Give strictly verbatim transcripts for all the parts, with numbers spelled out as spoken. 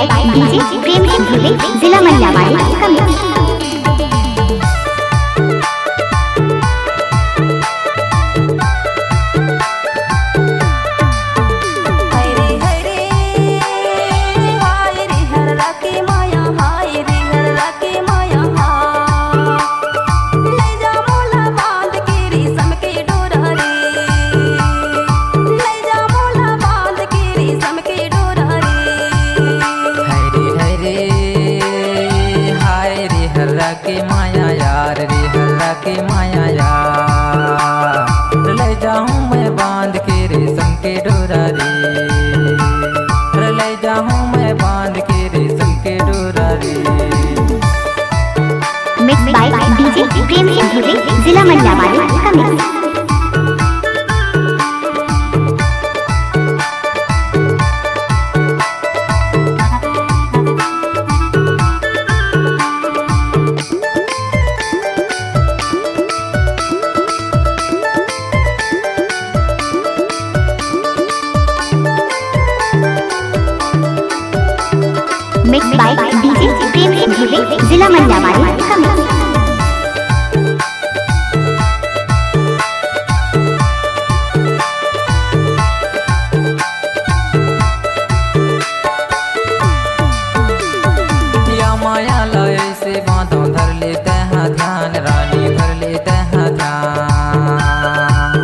by DJ Prem Singh Dhruve, जिला मनियावारी का mix। Hare Hare, हाय रे हर्रा के माया यार, रे हर्रा के माया यार। ले जाहूँ मैं बांध के रेशम के डोरा रे, ले जाहूँ मैं बांध के रेशम के डोरा रे। Mix by DJ Prem Singh Dhruve, जिला मनियावारी का mix। Mix by DJ Prem Singh Dhruve, जिला मनियावारी का mix। या माया ला ऐसे बांधो, धर ले तैहा ध्यान, रानी धर ले तैहा ध्यान।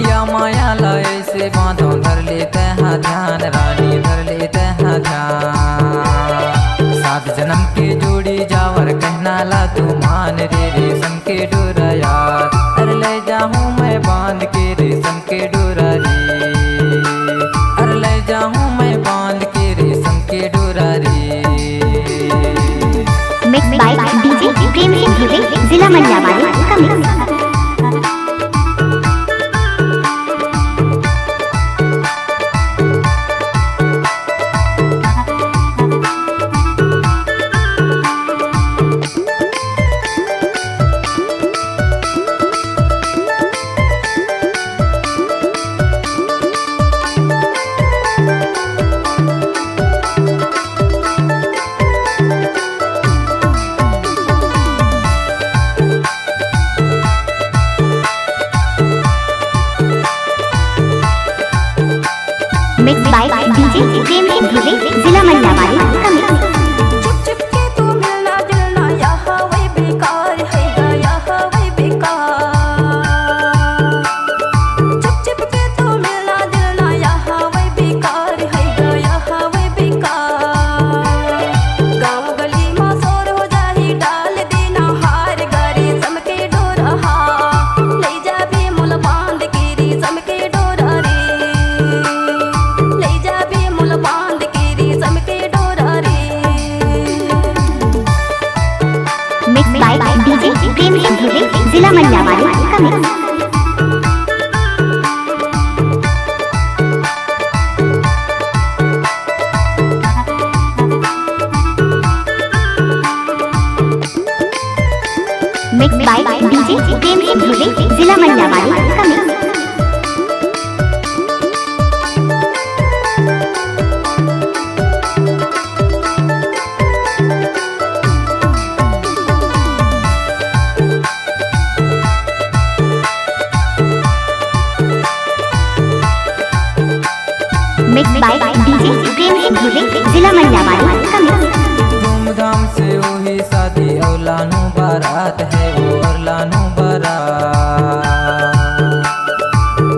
या माया ला ऐसे बांधो, धर ले तैहा ध्यान, रानी धर ले तैहा ध्यान। सात जन्म के जोड़ी जावर, कहना ला तू मान रे, रेशम के डोरा यार। अरे ले जाहूँ मैं बांध के रेशम के डोरा रे, अरे ले जाहूँ मैं बांध के रेशम के डोरा रे। Mix by DJ Prem Singh Dhruve, जिला मनियावारी का mix। Mix by DJ Prem Singh Dhruve, जिला मनियावारी का mix। चुप चुप के तू मिलना जुलना, यहाँ वही बेकार है गा, यहाँ वही बेकार। चुप चुप के तू मिलना जुलना, यहाँ वही बेकार है गा, यहाँ वही बेकार। गाँव गली मा शोर हो जाही, डाल देना हार गा रेशम के डोरा हा। ले जाबे मोला बांध के रेशम के डोरा रे, ले जाबे मोला बांध के रेशम के डोरा रे। Mix by DJ Prem Singh Dhruve, जिला मनियावारी का mix। Mix by DJ Prem Singh Dhruve, जिला मनियावारी का mix। Mix by DJ Prem Singh Dhruve, जिला मनियावारी का mix। धूमधाम से होही शादी और लानू बारात है वो, और लानू बारात।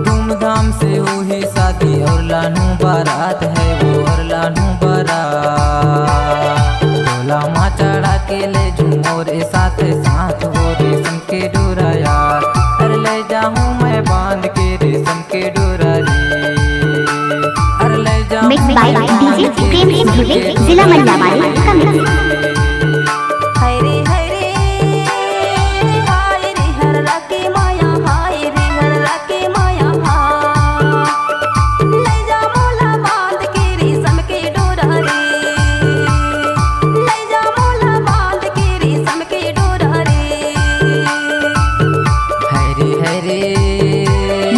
धूमधाम से होही शादी और लानू बारात है वो, और लानू बारात। डोला मा चढ़ा के ले जूं मोरे साथ साथ वो रेशम के डोरा यार। अरे ले जाहूँ मैं बांध के रेशम के डोरा रे। अरे ले जाहूँ Mix by मैं बांध DJ के प्रेम सिंह ध्रुवे, रेशम के जिला डोरा मनियावारी रे। का mix। हाय रे, हाय रे, हाय रे, हर्रा के माया, हाय रे, हर्रा के माया, हा। ले जा मोला बांध के रेशम के डोरा रे, ले जा मोला बांध के रेशम के डोरा रे। Hare Hare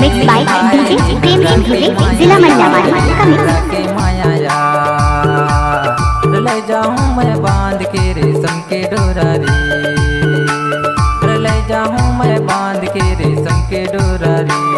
Mix by DJ Prem Singh Dhruve, जिला मनियावारी का mix। के माया यार। ले जाहूँ मैं बांध के रेशम के डोरा रे, अरे ले जाहूँ मैं बांध के रेशम के डोरा रे।